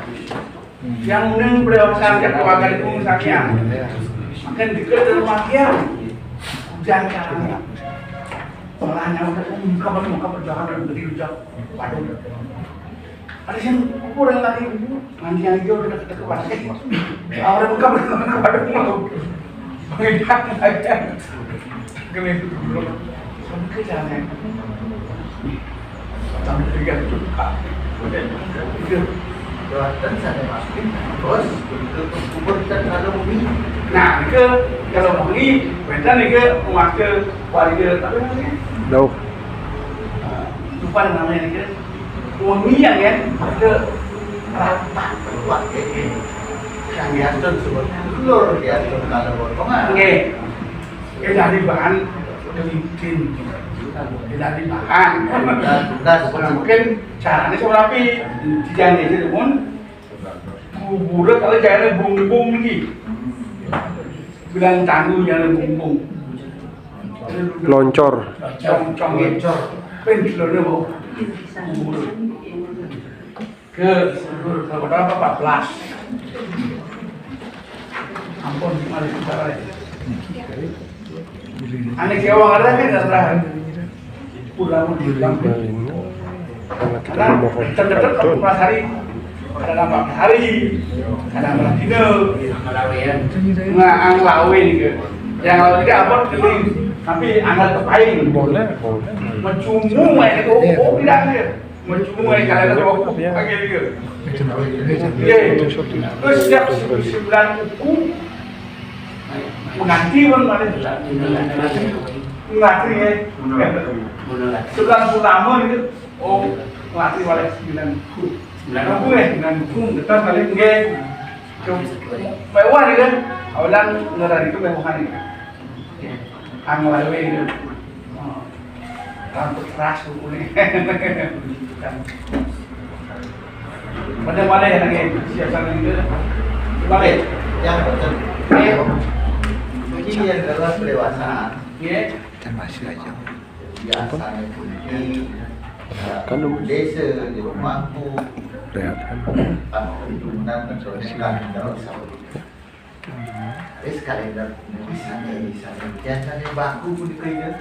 Yang uning berewaksan ke keluarga itu sakit. Makin dekat dengan makin. Jangan. Malah nyawa kapan mau kapan jangan dari ujak. Waduh. Ada yang kurang lagi. Nanti yang dia udah deket-deket pasti. Orang buka, buka, buka, buka. Pengen aja. Kena itu dulu. Sampai ke sana. Sampai tiga juta. Udah. Itu. Doakan sana masuk. Terus, itu kubur kan kalau bumi. Nah, itu kalau bumi, beda nih ke, mau ke warga, tapi namanya. Jauh. Lupa namanya nih ke. Wengi ya, ya, ada rapat keluar ini. Yang diatur sebut telur, diatur kalau potongan. Oke. Oke, dari bahan pemimpin. Oke, dari bahan. Nah, mungkin caranya seperti apa? Jangan itu pun. Bubur kalau jangan bumbung lagi. Bilang tangguh jangan bumbung. Loncor. Cong, cong, loncor. Pentilone mau. Ke, ke berapa? Empat belas. Ampun, mari kita. Ane kewang ada kan, ada. Pulang di karena dekat-dekat empat belas hari. Ada empat belas hari. Ada empat belas dino. Nah, ang lawe nih, ke. Yang lawe ini apa? Keling. Tapi angkat kepain. Boleh, boleh. Mencumung aja itu. Oh, tidak, dia. Mencumung aja kalau ada waktu. Iya. Oke, gitu. Iya. Terus setiap sembilan uku, menanti pun ada. Menanti, ya. Sebulan pertama gitu. Oh, menanti oleh sembilan uku. Sembilan uku, ya, sembilan uku. Dekat kali, nggih. Mewah nih kan. Awalan ngerari itu mewahan nih. Ang lawe gitu. Oh. Rambut keras rupanya. Pada mana ya lagi siap sana gitu. Balik. Yang betul. Iya. Ini adalah pendewasaan. Iya. Dan masih aja. Biasanya kunci, kan dulu desa di rumahku. Rehat kan. Kan keturunan mencontohkan dalam satu. Wis kalender bisa nih, bisa nih. Biasanya baku pun itu.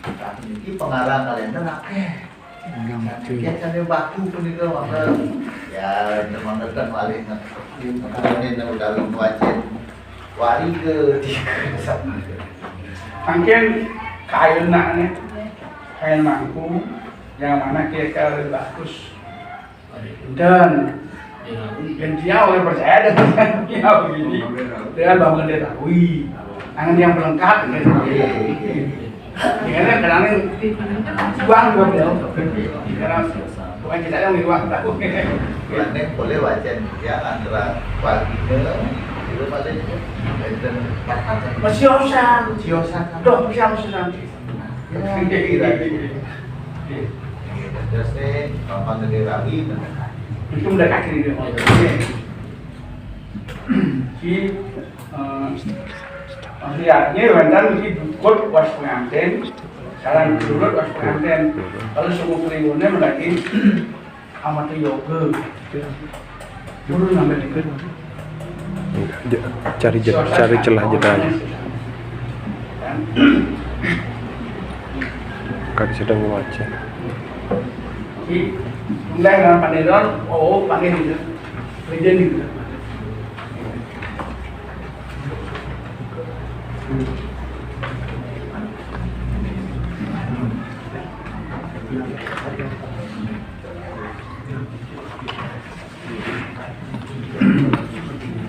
Tapi ini pengarang kalender akeh. Biasanya baku pun itu, maka ya, memang tetap balik. Ini udah lu wajib. Wari ke tiga. Mungkin kain nak nih, kain mangku, yang mana kira-kira lebih bagus. Dan, dan dia oleh percaya dengan dia begini. Dengan bangun dia tahu. Tangan yang melengkap gitu. Dengan kadang uang juga belum. Karena bukan kita yang uang tahu. Ini boleh wajar ya, antara pagi ke itu paling itu. Masih osan. Masih osan. Dok, bisa masih osan. Ya, kira-kira. Terus nih, papan gede rawi mendekati. Itu mendekati ini. Si, eh, Maksudnya, ini wénten iki dukut was pengantin, sareng dulur was pengantin. Kalau suku Kliwonnya lagi sama tuh yoga. Dulu ngambil itu. Cari jed, cari celah jedanya. Kaki sedang membaca. Jadi, mulai dengan panderon, oh, panggil gitu. Kerja gitu.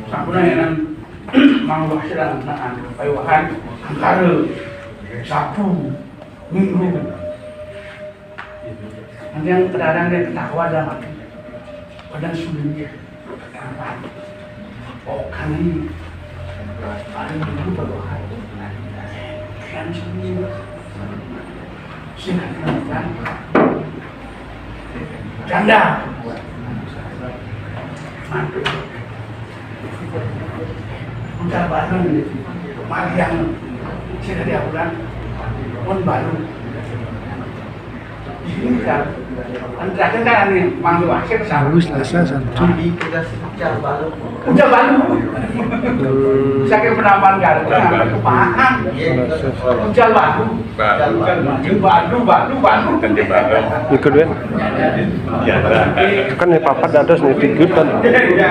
Sampun yang mau wasilan, nah, payu wahan, angkara, sapu, minggu. Nanti yang kadang dia ketawa dah mati. Padahal sulit dia. Oh, kami paling dulu berdoa. Kan semua. Sehingga kan janda. Mantu. Udah baru. Mariang. Sehingga dia pulang. Pun baru. Ini kan, kan terakhir kan ini, Mang Luwak sih ke sana. Bagus, Selasa, Sabtu. Ucap Balu. Saking penambahan Garut, kan sampai ke Pahang. Ucap Balu. Ucap Balu, Balu, Balu, Balu. Ikut ya. Kan ini papat dados nih tigut kan. Iya, iya.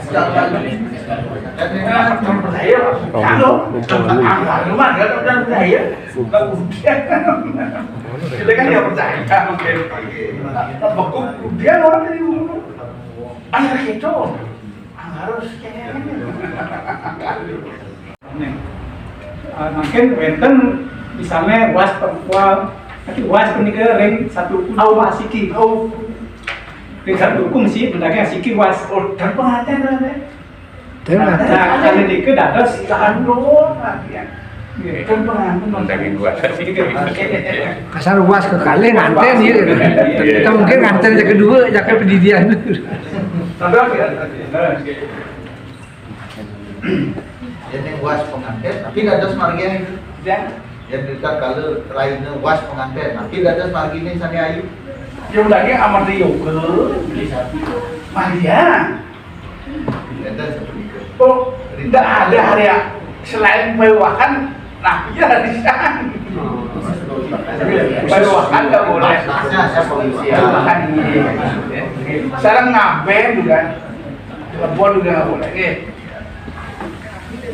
Ucap Balu. Kalau angkara mah dia udah percaya. Nggak udah. Kita kan nggak percaya mungkin. Beku dia orang dari dulu. Ah, gitu. Harus kayak Nih, eh, mungkin wénten misalnya was perempuan, tapi was menika ring satu hukum asiki. Ring satu hukum sih, mendaging asiki was. Oh, dan pengantin ada. Dia Nah, mengatakan kali niki dados Tahan doang lagi ya. Dan pengantin Mendaging was asiki. kasar was ke kali nganten ya. Kita mungkin nganten yang kedua, jaga pendidikan. Tapi ya. Yén yang was pengantin, tapi dados margi itu. Dan Yén kita kalau raine was pengantin, tapi dados margine sane ayu. Yang lagi amat yoga. Maria. Enten seperti itu. Oh, tidak ada hari ya. Selain payu wahan, nah, iya di sana. Payu wahan nggak boleh. Masnya saya polisi Payu ya. Wahan ini. Sekarang ngapain juga? Telepon juga nggak boleh. Oke.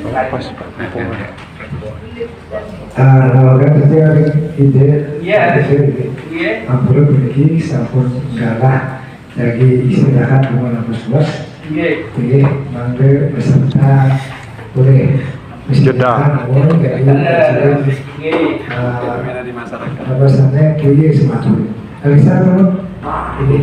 Pas Pak. Ah, kalau kan tadi ada ide, Iya. ide, Iya. ampun pergi sampun galah lagi istirahat, mau nafas bos. Iya. Oke, mangga beserta oleh Jeda. Beserta dari Iya. ah, apa sana kuya sematu. Alisa dulu. Ini.